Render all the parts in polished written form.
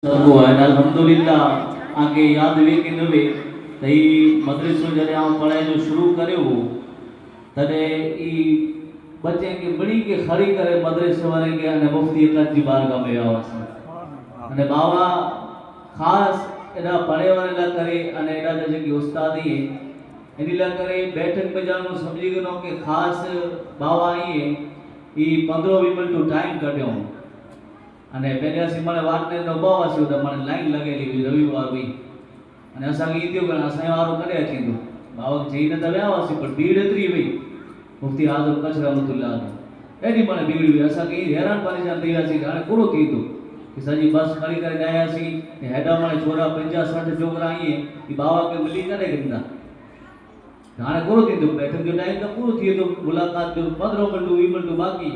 सदको आहे। अल्हम्दुलिल्लाह तव्हांखे यादि हुए की न हुए त ही मदरसो जॾहिं आउं पढ़ाइण जो शुरू करियो हो तॾहिं ई बच्चे खे मिड़ी खे खणी करे मदरसे वारे खे अने मुफ्ती कच्छ जी बारगाह में विया हुआसीं। अने बाबा ख़ासि एॾा पढ़े वारे लाइ करे अने एॾा जा जेके उस्ताद ईअं इन लाइ करे बैठक में ॼण सम्झी ॾिनो की ख़ासि बाबा ईअं ई 15-20 मिंट टाइम कढियो अने पहिरियां असीं माना वार्ड में उभा हुआसीं त माना लाइन लॻेली हुई रविवार हुई अने असांखे ईअं थियो की असांजो वारो कॾहिं अची वेंदो। बाबा खे चई न त विया हुआसीं पर भीड़ एतिरी हुई मुफ्ती आज़म कच्छ रहमतुल्लाह एॾी माना भीड़ हुई असांखे हैरान परेशान थी वियासीं हाणे पूरो थी वेंदो की सॼी बस खणी करे आयासीं हेॾा माना छोरा 50-60 छोकिरा ईअं की बाबा खे मिली कॾहिं ॾींदा। हाणे पूरो थींदो बैठक जो टाइम त पूरो थी वेंदो मुलाक़ात जो 15 मिंट 20 मिंट बाक़ी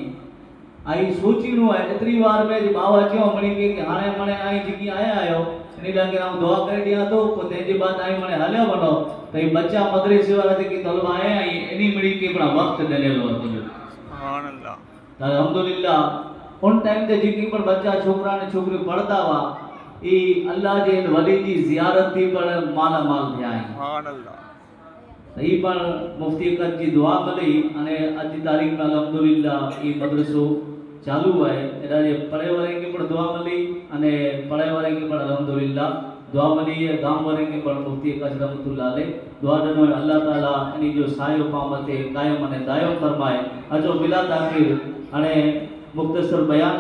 आई सोचणो आहे एतिरी वार में बाबा चयो मणी खे की हाणे माने आई जेकी आया आहियो इन लाइ आउं दुआ करे ॾियां थो पोइ तंहिंजे बाद आई माने हलिया वञो त ही बच्चा मदरसे वारा जेके तलबा आया आहिनि इन मिड़ी खे हिकिड़ा वक़्तु ॾिनल आहे मुंहिंजो। सुभान अल्लाह। त अल्हम्दुलिल्लाह उन टाइम ते जेके पण बच्चा छोकिरा ने छोकिरियूं पढ़ंदा हुआ ई अल्लाह जे हिन वली जी ज़ियारत थी पण माला माल थिया आहिनि। सुभान अल्लाह। त ही पण मुफ्ती कच्छ जी दुआ मिली अने अॼु जी तारीख़ में अल्हम्दुलिल्लाह ई मदरसो चालू आहे। एॾा जे पढ़े वारे खे पण दुआ मिली अने पढ़ाए वारे खे पण अल्हम्दुलिल्लाह दुआ मिली। गांव वारे खे पण मुफ्ती कच्छ रहमतुल्लाह अलैह दुआ ॾिनो। अल्लाह ताला इन जो सायो पाण मथे क़ाइम अने दायम फरमाए। अचो मिला ताख़ीर हाणे मुख़्तसर बयान।